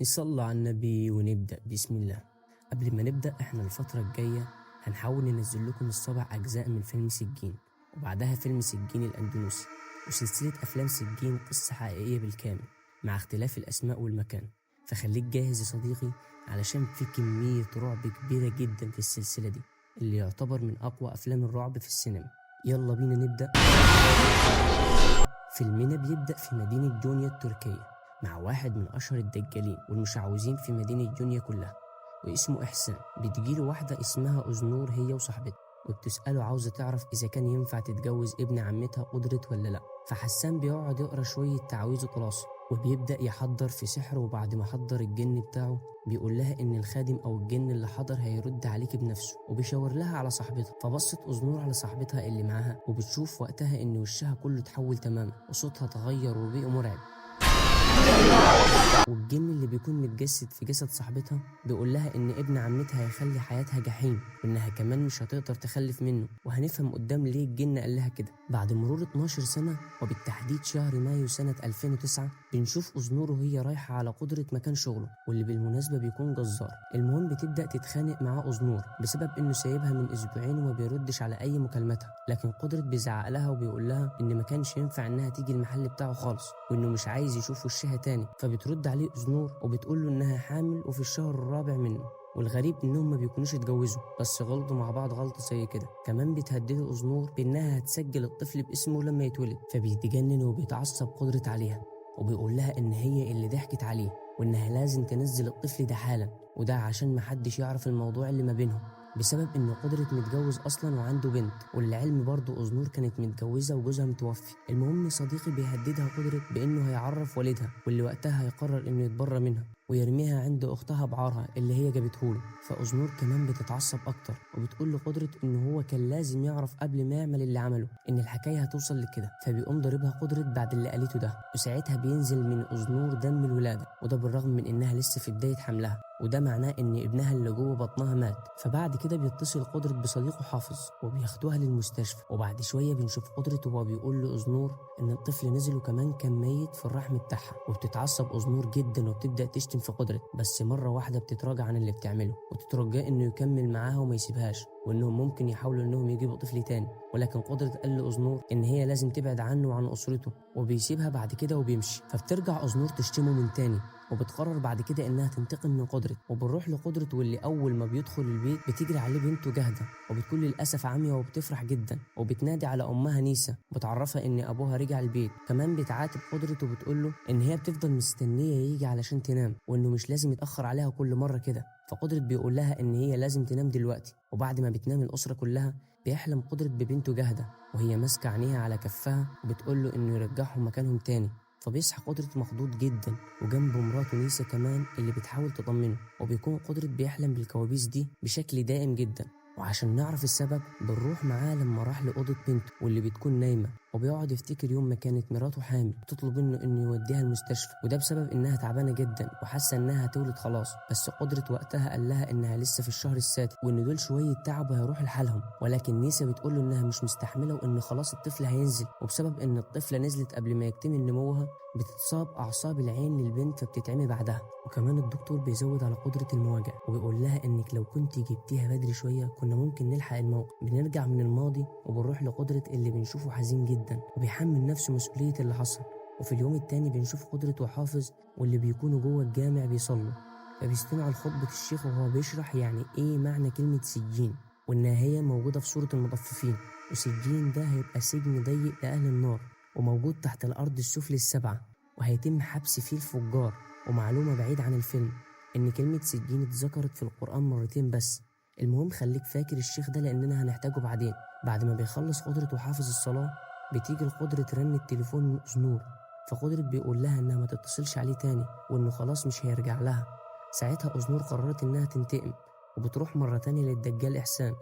نصلي على النبي ونبدأ بسم الله. قبل ما نبدأ احنا الفترة الجاية هنحاول ننزل لكم السبع أجزاء من فيلم سجين، وبعدها فيلم سجين الأندونيسي، وسلسلة أفلام سجين قصة حقيقية بالكامل مع اختلاف الأسماء والمكان. فخليك جاهز يا صديقي علشان في كمية رعب كبيرة جدا في السلسلة دي اللي يعتبر من أقوى أفلام الرعب في السينما. يلا بينا نبدأ. فيلمنا بيبدأ في مدينة جونيا التركية مع واحد من أشهر الدجالين والمشعوذين في مدينة جونيا كلها، واسمه إحسان. بتجيله واحدة اسمها أزنور هي وصاحبتها، وبتسأله عاوزة تعرف إذا كان ينفع تتجوز ابن عمتها قدرة ولا لأ. فحسان بيقعد يقرأ شوية تعاويذ وطلاسم وبيبدأ يحضر في سحره، وبعد ما حضر الجن بتاعه بيقول لها إن الخادم أو الجن اللي حضر هيرد عليك بنفسه، وبيشاور لها على صاحبتها. فبصت أزنور على صاحبتها اللي معاها، وبتشوف وقتها إن وشها كله اتحول تماما وصوتها اتغير وبقي مرعب. والجن اللي بيكون متجسد في جسد صاحبتها بيقول لها إن ابن عمتها هيخلي حياتها جحيم، وإنها كمان مش هتقدر تخلف منه، وهنفهم قدام ليه الجن قال لها كده. بعد مرور 12 سنة وبالتحديد شهر مايو سنة 2009 بنشوف أزنور وهي رايحة على قدرة مكان شغله، واللي بالمناسبة بيكون جزار. المهم بتبدأ تتخانق مع أزنور بسبب إنه سايبها من أسبوعين وما بيردش على أي مكالماتها، لكن قدرة بيزعق لها وبيقول لها إن ما كانش ينفع إنها تيجي المحل بتاعه خالص، وإنه مش عايز يشوف وشها تاني. فبترد عليه أزنور وبتقول له إنها حامل وفي الشهر الرابع منه، والغريب إنهم ما بيكونوش اتجوزوا بس غلطوا مع بعض غلطة زي كده. كمان بتهدده أزنور بإنها هتسجل الطفل باسمه لما يتولد، فبيتجنن وبيتعصب قدرة عليها وبيقول لها إن هي اللي ضحكت عليه وإنها لازم تنزل الطفل ده حالا، وده عشان محدش يعرف الموضوع اللي ما بينهم، بسبب إن قدرة متجوز أصلا وعنده بنت، والعلم برضه أزنور كانت متجوزة وجوزها متوفي. المهم صديقي بيهددها قدرة بإنه هيعرف والدها، واللي وقتها هيقرر إنه يتبرى منها ويرميها عند أختها بعارها اللي هي جابتهوله. فأزنور كمان بتتعصب أكتر وبتقول لقدرة إن هو كان لازم يعرف قبل ما يعمل اللي عمله إن الحكاية هتوصل لكده. فبيقوم ضاربها قدرة بعد اللي قالته ده، وساعتها بينزل من أزنور دم الولادة، وده بالرغم من إنها لسه في بداية حملها، وده معناه إن ابنها اللي جوه بطنها مات. فبعد كده بيتصل قدرة بصديقه حافظ وبياخدوها للمستشفى، وبعد شوية بنشوف قدرة وهو بيقول لأزنور إن الطفل نزل وكمان كان ميت في الرحم بتاعها. وبتتعصب أزنور جدا وبتبدأ تشتم في قدرة، بس مرة واحدة بتتراجع عن اللي بتعمله وتترجاه إنه يكمل معاها وما يسيبهاش، وإنهم ممكن يحاولوا إنهم يجيبوا طفل تاني. ولكن قدرة قال لأزنور إن هي لازم تبعد عنه وعن أسرته، وبيسيبها بعد كده وبيمشي. فبترجع أزنور تشتمه من تاني، وبتقرر بعد كده إنها تنتقم من قدرة. وبنروح لقدرة واللي أول ما بيدخل البيت بتجري عليه بنته جاهدة، وبتكون للأسف عمية وبتفرح جدا، وبتنادي على أمها نيسة وبتعرفها إن أبوها رجع البيت. كمان بتعاتب قدرة وبتقول له إن هي بتفضل مستنية يجي علشان تنام، وإنه مش لازم يتأخر عليها كل مرة كده. فقدرة بيقول لها إن هي لازم تنام دلوقتي. وبعد ما بتنام الأسرة كلها بيحلم قدرة ببنته جاهدة وهي ماسكة عينيها على كفها وبتقول له إنه يرجعهم مكانهم تاني. فبيصحى قدرة مخضوض جدا وجنبه مراته نيسة كمان اللي بتحاول تطمنه، وبيكون قدرة بيحلم بالكوابيس دي بشكل دائم جدا. وعشان نعرف السبب بنروح معاه لما راح لأوضة بنته واللي بتكون نايمة، وبيقعد يفتكر يوم ما كانت مراته حامل تطلب منه انه يوديها المستشفى، وده بسبب انها تعبانة جدا وحاسة انها هتولد خلاص. بس قدرة وقتها قال لها انها لسه في الشهر السادس وان دول شوية تعب وهيروحوا لحالهم، ولكن نيسا بتقول له انها مش مستحملة وان خلاص الطفل هينزل. وبسبب ان الطفلة نزلت قبل ما يكتمل نموها بتتصاب اعصاب العين للبنت فبتتعمي بعدها. وكمان الدكتور بيزود على قدرة المواجع وبيقول لها انك لو كنت جبتيها بدري شوية كنا ممكن نلحق الموقف. بنرجع من الماضي وبنروح لقدرة اللي بنشوفه حزين جدا وبيحمل نفسه مسؤولية اللي حصل. وفي اليوم التاني بنشوف قدرة وحافظ واللي بيكونوا جوه الجامع بيصلوا، فبيستمعوا لخطبة الشيخ وهو بيشرح يعني ايه معنى كلمة سجين، وانها هي موجودة في سورة المطففين، وسجين ده هيبقى سجن ضيق لأهل النار وموجود تحت الأرض السفلى السبعة وهيتم حبس فيه الفجار. ومعلومة بعيد عن الفيلم إن كلمة سجين اتذكرت في القرآن مرتين بس. المهم خليك فاكر الشيخ ده لأننا هنحتاجه بعدين. بعد ما بيخلص قدرة وحافظ الصلاة بتيجي القدرة رن التليفون من أزنور، فقدرة بيقول لها إنها ما تتصلش عليه تاني وإنه خلاص مش هيرجع لها. ساعتها أزنور قررت إنها تنتقم، وبتروح مرة تانية للدجال إحسان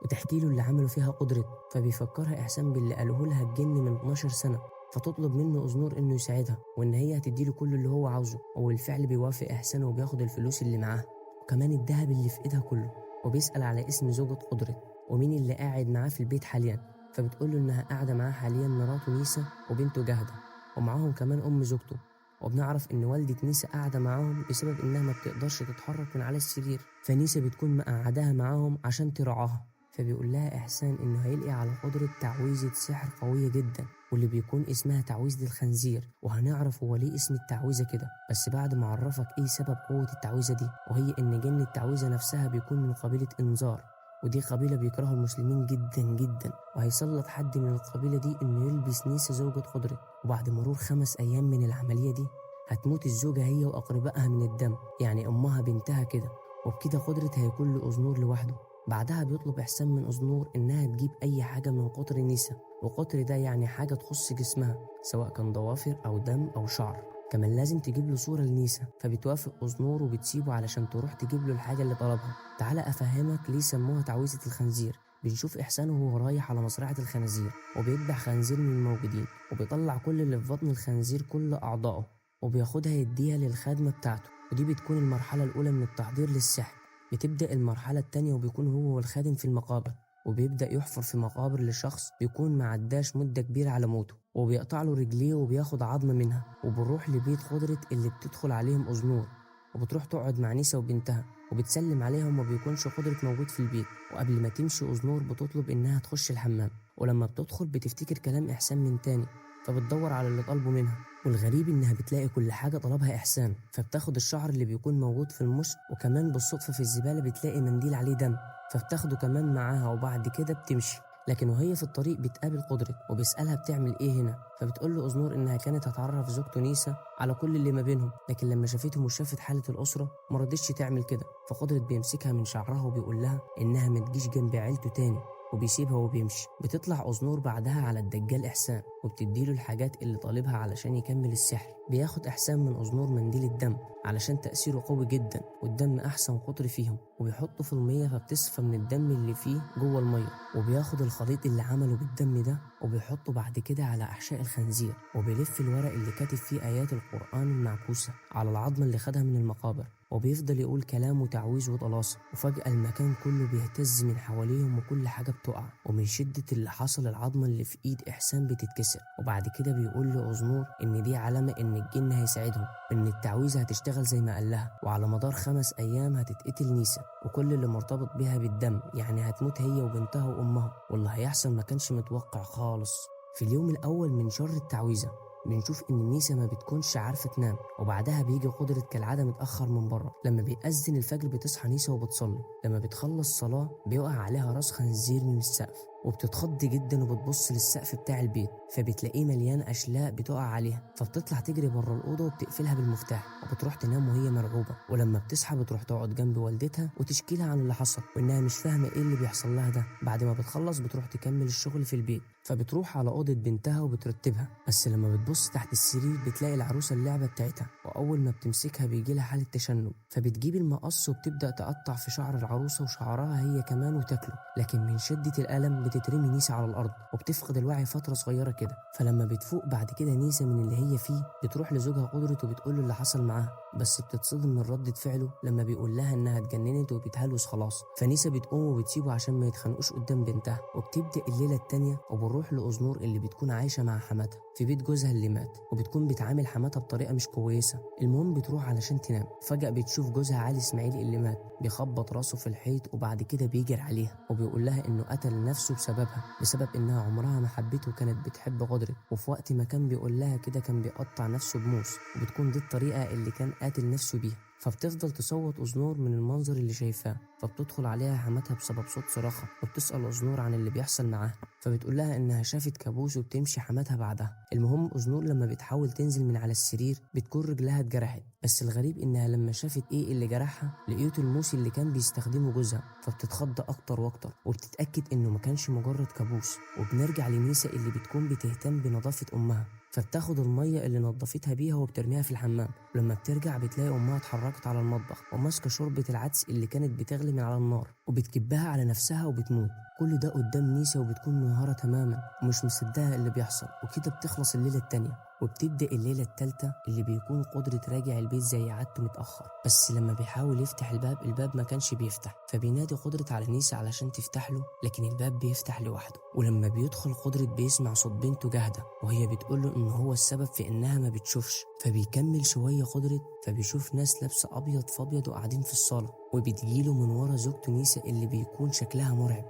وتحكي له اللي عمله فيها قدرة. فبيفكرها إحسان باللي قاله لها الجن من 12 سنة، فتطلب منه أزنور إنه يساعدها وإن هي هتديله كل اللي هو عاوزه. وبالفعل بيوافق إحسان وبياخد الفلوس اللي معاها وكمان الذهب اللي في إيدها كله، وبيسأل على اسم زوجة قدرة ومين اللي قاعد معاه في البيت حاليا. فبتقول له إنها قاعدة معاه حاليا مراته نيسة وبنته جاهدة ومعاهم كمان أم زوجته. وبنعرف إن والدة نيسا قاعدة معاهم بسبب إنها ما بتقدرش تتحرك من على السرير، فنيسا بتكون مقعداها معاهم عشان ترعاها. فبيقول لها إحسان إنه هيلقي على قدرة تعويذة سحر قوية جدا، واللي بيكون اسمها تعويذة الخنزير، وهنعرف هو ليه اسم التعويذة كده بس بعد ما أعرفك إيه سبب قوة التعويذة دي، وهي إن جن التعويذة نفسها بيكون من قبيلة إنذار، ودي قبيلة بيكرهوا المسلمين جدا جدا، وهيسلط حد من القبيلة دي إنه يلبس نيسا زوجة قدرة. وبعد مرور 5 أيام من العملية دي هتموت الزوجة هي وأقربائها من الدم، يعني أمها بنتها كده، وبكده قدرة هيكون لأزنور لوحده. بعدها بيطلب إحسان من أزنور إنها تجيب أي حاجة من قطر نيسا، وقطر ده يعني حاجة تخص جسمها سواء كان ضوافر أو دم أو شعر، كمان لازم تجيب له صورة لنيسا. فبتوافق أزنور وبتسيبه علشان تروح تجيب له الحاجة اللي طلبها. تعالى أفهمك ليه سموها تعويذة الخنزير. بنشوف إحسان وهو رايح على مزرعة الخنازير، وبيذبح خنزير من الموجودين، وبيطلع كل اللي في بطن الخنزير كل أعضائه، وبياخدها يديها للخادمة بتاعته، ودي بتكون المرحلة الأولى من التحضير للسحر. بتبدأ المرحلة التانية وبيكون هو والخادم في المقابر، وبيبدأ يحفر في مقابر لشخص بيكون معداش مدة كبيرة على موته، وبيقطع له رجليه وبياخد عظمة منها. وبنروح لبيت قدرة اللي بتدخل عليهم أزنور، وبتروح تقعد مع نيسا وبنتها وبتسلم عليهم، وما بيكونش قدرة موجود في البيت. وقبل ما تمشي أزنور بتطلب إنها تخش الحمام، ولما بتدخل بتفتكر كلام إحسان من تاني، فبتدور على اللي طالبه منها. والغريب إنها بتلاقي كل حاجة طلبها إحسان، فبتاخد الشعر اللي بيكون موجود في المشط، وكمان بالصدفة في الزبالة بتلاقي منديل عليه دم، فبتاخده كمان معاها، وبعد كده بتمشي. لكن وهي في الطريق بتقابل قدرة وبيسألها بتعمل إيه هنا، فبتقول له أزنور إنها كانت هتعرف زوجته نيسا على كل اللي ما بينهم، لكن لما شافتهم وشافت حالة الأسرة ما رضتش تعمل كده. فقدرة بيمسكها من شعرها وبيقول لها إنها ما تجيش جنب عيلته تاني، وبيسيبها وبيمشي. بتطلع أزنور بعدها على الدجال إحسان وبتديله الحاجات اللي طالبها علشان يكمل السحر. بياخد إحسان من أزنور منديل الدم علشان تأثيره قوي جدا، والدم أحسن قطر فيهم، وبيحطه في المية فبتصفى من الدم اللي فيه جوه المية. وبياخد الخليط اللي عمله بالدم ده وبيحطه بعد كده على أحشاء الخنزير، وبيلف الورق اللي كاتب فيه آيات القرآن المعكوسة على العظمة اللي خدها من المقابر، وبيفضل يقول كلام وتعويذ وطلاسم. وفجأة المكان كله بيهتز من حواليهم وكل حاجة بتقع، ومن شدة اللي حصل العظمة اللي في إيد إحسان بتتكسر. وبعد كده بيقول لأزنور إن دي علامة إن الجن هيساعدهم، إن التعويذة هتشتغل زي ما قال لها، وعلى مدار 5 أيام هتتقتل نيسا وكل اللي مرتبط بيها بالدم، يعني هتموت هي وبنتها وأمها. واللي هيحصل ما كانش متوقع خالص. في اليوم الأول من شر التعويذة بنشوف إن نيسا ما بتكونش عارفة تنام، وبعدها بيجي قدرة كالعادة متأخر من بره. لما بيأذن الفجر بتصحى نيسا وبتصلي، لما بتخلص صلاة بيقع عليها راس خنزير من السقف، وبتتخض جدا وبتبص للسقف بتاع البيت فبتلاقيه مليان أشلاء بتقع عليها، فبتطلع تجري بره الأوضة وبتقفلها بالمفتاح وبتروح تنام وهي مرعوبة. ولما بتصحى بتروح تقعد جنب والدتها وتشكي لها عن اللي حصل وإنها مش فاهمة إيه اللي بيحصل لها ده. بعد ما بتخلص بتروح تكمل الشغل في البيت، فبتروح على أوضة بنتها وبترتبها، بس لما بتبص تحت السرير بتلاقي العروسة اللعبة بتاعتها، وأول ما بتمسكها بيجي لها حالة تشنج، فبتجيب المقص وبتبدأ تقطع في شعر العروسة وشعرها هي كمان وتاكله، لكن من شدة الألم بتترمي نيسا على الأرض وبتفقد الوعي فترة صغيرة كده. فلما بتفوق بعد كده نيسا من اللي هي فيه بتروح لزوجها قدرة وبتقول له اللي حصل معاها، بس بتتصدم من ردة فعله لما بيقول لها إنها اتجننت وبتهلوس خلاص. فنيسا بتقوم وبتسيبه عشان ما يتخانقوش قدام بنتها. وبتبدأ الليلة التانية وبنروح لأزنور اللي بتكون عايشة مع حماتها في بيت جوزها اللي مات، وبتكون بتعامل حماتها بطريقة مش كويسة. المهم بتروح علشان تنام، فجأة بتشوف جوزها علي إسماعيل اللي مات بيخبط راسه في الحيط، وبعد كده بيجري عليها وبيقول لها إنه قتل نفسه بسببها، بسبب إنها عمرها ما حبته وكانت بتحب قدرة. وفي وقت ما كان بيقول لها كده كان بيقطع نفسه بموس، وبتكون دي الطريقة اللي كان قاتل نفسه بيها. فبتفضل تصوت أزنور من المنظر اللي شايفاه، فبتدخل عليها حماتها بسبب صوت صراخها، وبتسأل أزنور عن اللي بيحصل معاها، فبتقول لها إنها شافت كابوس وبتمشي حماتها بعدها. المهم أزنور لما بتحاول تنزل من على السرير بتكون رجلها اتجرحت، بس الغريب إنها لما شافت إيه اللي جرحها لقيته الموس اللي كان بيستخدمه جوزها، فبتتخض أكتر وأكتر وبتتأكد إنه ما كانش مجرد كابوس. وبنرجع لنيسا اللي بتكون بتهتم بنظافة أمها، فبتاخد المية اللي نظفتها بيها وبترميها في الحمام. ولما بترجع بتلاقي امها اتحركت على المطبخ وماسكه شوربة العدس اللي كانت بتغلي من على النار وبتكبها على نفسها وبتموت. كل ده قدام نيسا وبتكون منهارة تماما ومش مصدقة اللي بيحصل. وكده بتخلص الليلة التانية وبتبدأ الليلة التالتة اللي بيكون قدرة راجع البيت زي عادته متأخر، بس لما بيحاول يفتح الباب الباب ما كانش بيفتح، فبينادي قدرة على نيسا علشان تفتح له، لكن الباب بيفتح لوحده. ولما بيدخل قدرة بيسمع صوت بنته جاهدة وهي بتقوله إن هو السبب في إنها ما بتشوفش. فبيكمل شوية قدرة فبيشوف ناس لابسة أبيض فأبيض وقاعدين في الصالة، وبتجيله من ورا زوجته نيسا اللي بيكون شكلها مرعب،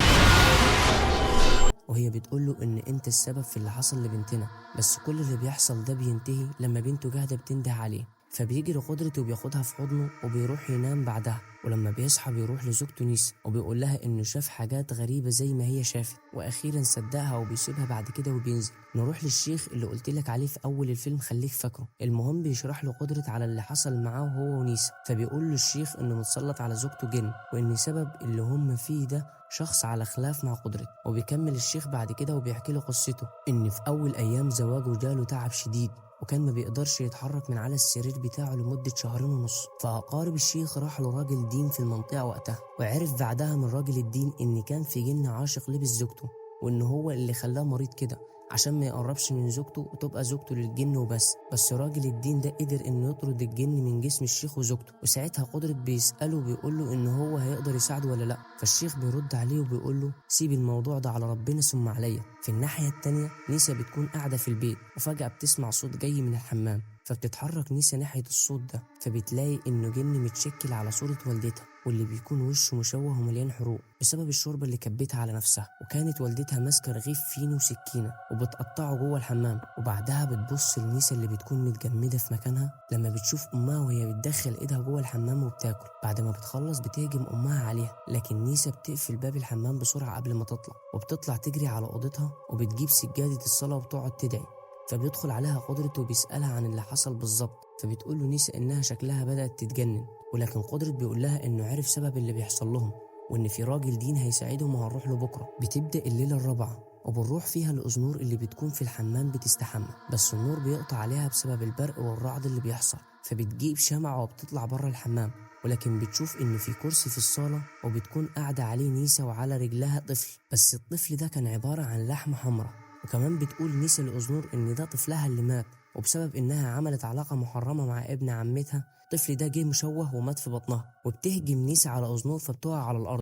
وهي بتقوله إن أنت السبب في اللي حصل لبنتنا. بس كل اللي بيحصل ده بينتهي لما بنته جاهدة بتنده عليه، فبيجري قدرته وبياخدها في حضنه وبيروح ينام بعدها. ولما بيصحى بيروح لزوجته نيسا وبيقول لها إنه شاف حاجات غريبة زي ما هي شافت، وأخيرا صدقها وبيسيبها بعد كده وبينزل. نروح للشيخ اللي قلت لك عليه في أول الفيلم، خليك فاكره. المهم بيشرح له قدرة على اللي حصل معاه هو ونيسا، فبيقول له الشيخ إنه متسلط على زوجته جن، وإن سبب اللي هم فيه ده شخص على خلاف مع قدرته. وبيكمل الشيخ بعد كده وبيحكي له قصته، إن في أول أيام زواجه جاله تعب شديد وكان ما بيقدرش يتحرك من على السرير بتاعه لمدة 2.5 شهر. فأقارب الشيخ راح له راجل دين في المنطقة وقتها، وعرف بعدها من راجل الدين إن كان في جن عاشق لبس زوجته، وإن هو اللي خلاه مريض كده عشان ما يقربش من زوجته وتبقى زوجته للجن وبس. بس راجل الدين ده قدر انه يطرد الجن من جسم الشيخ وزوجته. وساعتها قدرة بيسأله وبيقوله ان هو هيقدر يساعده ولا لا، فالشيخ بيرد عليه وبيقوله سيب الموضوع ده على ربنا ثم عليا. في الناحية التانية نيسا بتكون قاعدة في البيت، وفجأة بتسمع صوت جاي من الحمام، فبتتحرك نيسا ناحية الصوت ده، فبتلاقي انه جن متشكل على صورة والدتها، واللي بيكون وشه مشوه ومليان حروق بسبب الشوربة اللي كبتها على نفسها. وكانت والدتها ماسكة رغيف فينو وسكينة وبتقطعه جوه الحمام. وبعدها بتبص لنيسا اللي بتكون متجمدة في مكانها لما بتشوف أمها وهي بتدخل إيدها جوه الحمام وبتاكل. بعد ما بتخلص بتهجم أمها عليها، لكن نيسا بتقفل باب الحمام بسرعة قبل ما تطلع، وبتطلع تجري على أوضتها وبتجيب سجادة الصلاة وبتقعد تدعي. فبيدخل عليها قدرة وبيسألها عن اللي حصل بالظبط، فبتقول له نيسا إنها شكلها بدأت تتجنن، ولكن قدرة بيقول لها إنه عرف سبب اللي بيحصل لهم، وإن في راجل دين هيساعدهم وهنروح له بكرة. بتبدأ الليلة الرابعة وبنروح فيها لأزنور اللي بتكون في الحمام بتستحمى، بس النور بيقطع عليها بسبب البرق والرعد اللي بيحصل، فبتجيب شمعة وبتطلع بره الحمام، ولكن بتشوف إن في كرسي في الصالة وبتكون قاعدة عليه نيسا وعلى رجلها طفل، بس الطفل ده كان عبارة عن لحمة حمراء. وكمان بتقول نيسا لأزنور إن ده طفلها اللي مات، وبسبب إنها عملت علاقة محرمة مع ابن عمتها الطفل ده جه مشوه ومات في بطنها. وبتهجم نيسا على أزنور فبتقع على الأرض.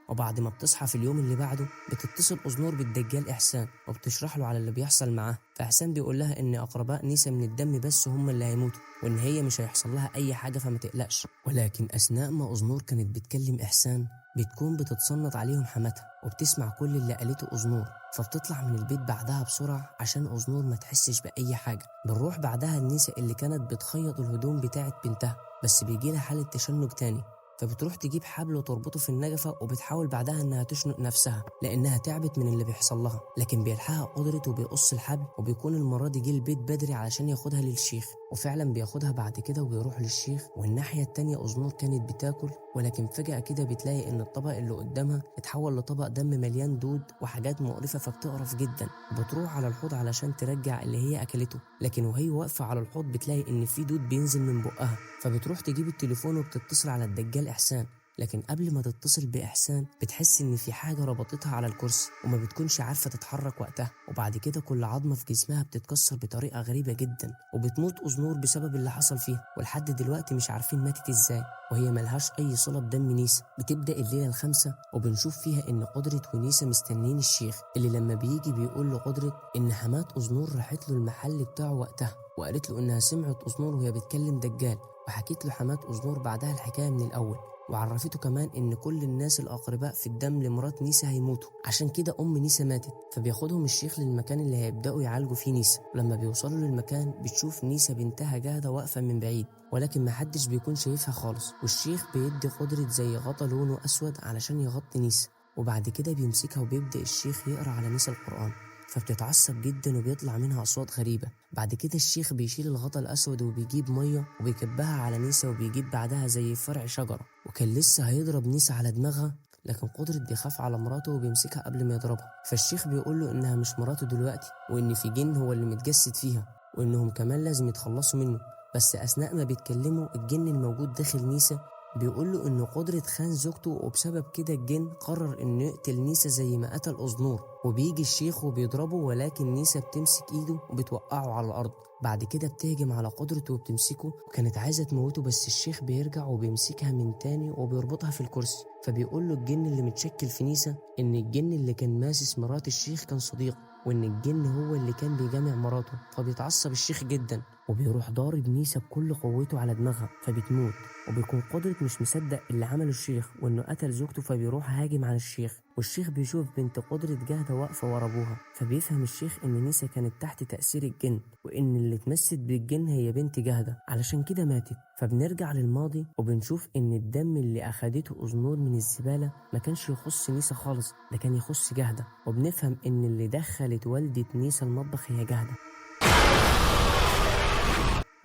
وبعد ما بتصحى في اليوم اللي بعده بتتصل أزنور بالدجال إحسان وبتشرح له على اللي بيحصل معاه. فإحسان بيقول لها إن أقرباء نيسا من الدم بس هم اللي هيموتوا، وإن هي مش هيحصل لها أي حاجة فما تقلقش. ولكن أثناء ما أزنور كانت بتكلم إحسان بتكون بتتصنت عليهم حماتها وبتسمع كل اللي قالته أزنور، فبتطلع من البيت بعدها بسرعة عشان أزنور ما تحسش بأي حاجة. بنروح بعدها لنيسا اللي كانت بتخيط الهدوم بتاعت بنتها، بس بيجيلها حالة تشنج تاني، فبتروح تجيب حبل وتربطه في النجفة وبتحاول بعدها إنها تشنق نفسها لأنها تعبت من اللي بيحصل لها، لكن بيلحقها قدرة وبيقص الحبل، وبيكون المرة دي جه البيت بدري علشان ياخدها للشيخ، وفعلا بياخدها بعد كده وبيروح للشيخ. والناحية التانية أزنور كانت بتاكل، ولكن فجأة كده بتلاقي إن الطبق اللي قدامها اتحول لطبق دم مليان دود وحاجات مقرفة، فبتقرف جدا وبتروح على الحوض علشان ترجع اللي هي أكلته، لكن وهي واقفة على الحوض بتلاقي إن في دود بينزل من بقها، فبتروح تجيب التليفون وبتتصل على الدجال إحسان. لكن قبل ما تتصل بإحسان بتحس إن في حاجة ربطتها على الكرسي وما بتكونش عارفة تتحرك وقتها، وبعد كده كل عظمة في جسمها بتتكسر بطريقة غريبة جدا، وبتموت أزنور بسبب اللي حصل فيها، ولحد دلوقتي مش عارفين ماتت إزاي، وهي ملهاش أي صلة بدم نيسا. بتبدأ الليلة الخامسة وبنشوف فيها إن قدرة ونيسا مستنين الشيخ اللي لما بيجي بيقول له قدرة إن حماة أزنور راحت له المحل بتاعه وقتها، وقالت له إنها سمعت أزنور وهي بتكلم دجال، وحكيت له حماة أزنور بعدها الحكاية من الأول، وعرفته كمان إن كل الناس الأقرباء في الدم لمرات نيسا هيموتوا، عشان كده أم نيسا ماتت. فبياخدهم الشيخ للمكان اللي هيبدأوا يعالجوا فيه نيسا، ولما بيوصلوا للمكان بتشوف نيسا بنتها جاهدة واقفة من بعيد، ولكن محدش بيكون شايفها خالص، والشيخ بيدي قدرة زي غطا لونه أسود علشان يغطي نيسا، وبعد كده بيمسكها وبيبدأ الشيخ يقرأ على نيسا القرآن، فبتتعصب جدا وبيطلع منها أصوات غريبة. بعد كده الشيخ بيشيل الغطا الأسود وبيجيب مية وبيكبها على نيسا، وبيجيب بعدها زي فرع شجرة، وكان لسه هيضرب نيسا على دماغها لكن قدرت بيخاف على مراته وبيمسكها قبل ما يضربها. فالشيخ بيقول له إنها مش مراته دلوقتي، وإن في جن هو اللي متجسد فيها، وإنهم كمان لازم يتخلصوا منه. بس أثناء ما بيتكلموا الجن الموجود داخل نيسا بيقول له إن قدرة خان زوجته، وبسبب كده الجن قرر إنه يقتل نيسا زي ما قتل أزنور. وبيجي الشيخ وبيضربه، ولكن نيسا بتمسك إيده وبتوقعه على الأرض. بعد كده بتهجم على قدرته وبتمسكه، وكانت عايزة تموته، بس الشيخ بيرجع وبيمسكها من تاني وبيربطها في الكرسي. فبيقول له الجن اللي متشكل في نيسا إن الجن اللي كان ماسس مرات الشيخ كان صديقه، وإن الجن هو اللي كان بيجامع مراته. فبيتعصب الشيخ جدا وبيروح ضارب نيسا بكل قوته على دماغها فبتموت. وبيكون قدرة مش مصدق اللي عمله الشيخ وإنه قتل زوجته، فبيروح هاجم على الشيخ، والشيخ بيشوف بنت قدرة جاهدة واقفة ورا أبوها، فبيفهم الشيخ إن نيسا كانت تحت تأثير الجن، وإن اللي اتمست بالجن هي بنت جاهدة، علشان كده ماتت. فبنرجع للماضي وبنشوف إن الدم اللي أخدته أزنور من الزبالة ما كانش يخص نيسا خالص، ده كان يخص جاهدة. وبنفهم إن اللي دخلت والدة نيسا المطبخ هي جاهدة،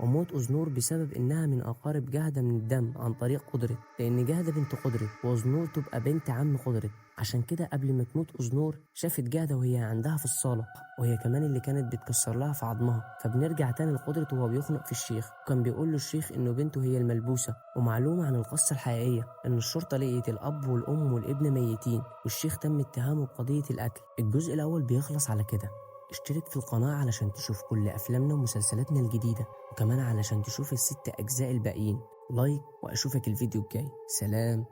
وموت أزنور بسبب إنها من أقارب جاهدة من الدم عن طريق قدرة، لأن جاهدة بنت قدرة وأزنور تبقى بنت عم قدرة. عشان كده قبل ما تموت أزنور شافت جاهدة وهي عندها في الصالة، وهي كمان اللي كانت بتكسر لها في عظمها. فبنرجع تاني لقدرة وهو بيخنق في الشيخ، وكان بيقول له الشيخ إنه بنته هي الملبوسة. ومعلومة عن القصة الحقيقية إن الشرطة لقيت الأب والأم والابن ميتين، والشيخ تم اتهامه بقضية القتل. الجزء الأول بيخلص على كده. اشترك في القناة علشان تشوف كل أفلامنا ومسلسلاتنا الجديدة، وكمان علشان تشوف ال6 أجزاء الباقيين. لايك، وأشوفك الفيديو الجاي. سلام.